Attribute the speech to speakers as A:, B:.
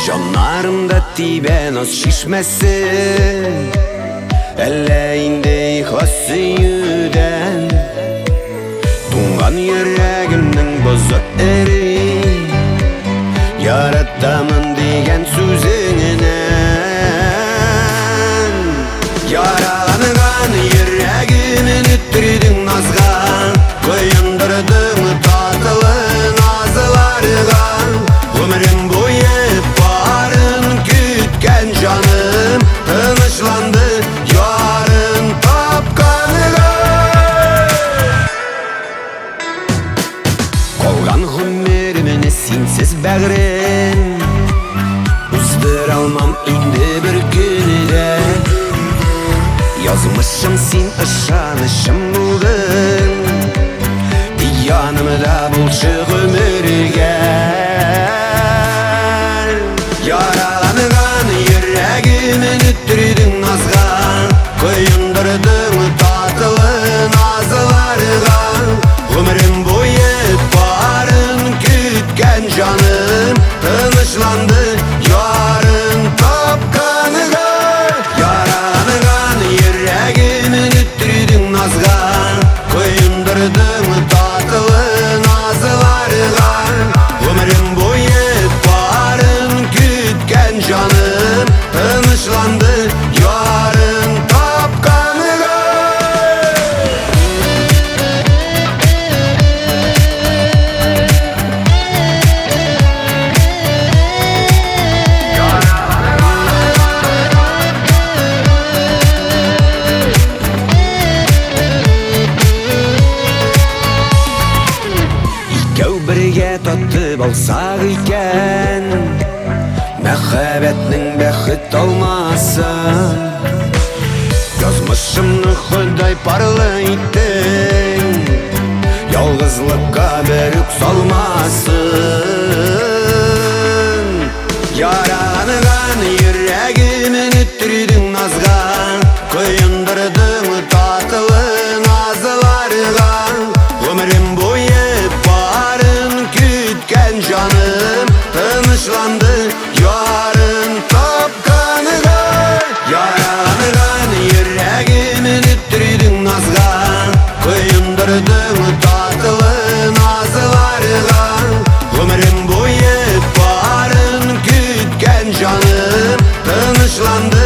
A: Җаннарымда тибә наз чишмәсе, әллә инде ихлас сөюдән. Туңган йөрәгемнең бозы эри, яратамын дигән сүзеңнән. Яраланган йөрәгемне өттердең назга, коендырдың татлы назларга. Гомерем буе барын көткән җаным тынычланды ярын тапканга. Калган гомеремне синсез бәгърем уздыра алмам инде бер көне дә. Язмышым син, ышанычым булдың, тик янымда булчы гомергә. Яраланган йөрәгемне өттердең назга, коендырдың татлы назларга. Гомерем буе барын көткән җаным тынычланды ярын тапканга. Яраланган йөрәгемне өттердең назга, коендырдың татлы назларга. Гомерем буе барын көткән җаным тынычланды ярын тапканга. Икәү бергә татып алсак икән мәхәббәтнең бәхет алмасын. Язмышымны Ходай парлы иттең, ялгызлыкка бер үк салмасын. Яраланган йөрәгемне өттердең назга, коендырдың татлы назларга. Гомерем буе барын көткән җаным тынычланды ярын тапканга. Яраланган йөрәгемне өттердең назга, коендырдың татлы назларга. Гомерем буе барын көткән җаным тынычланды.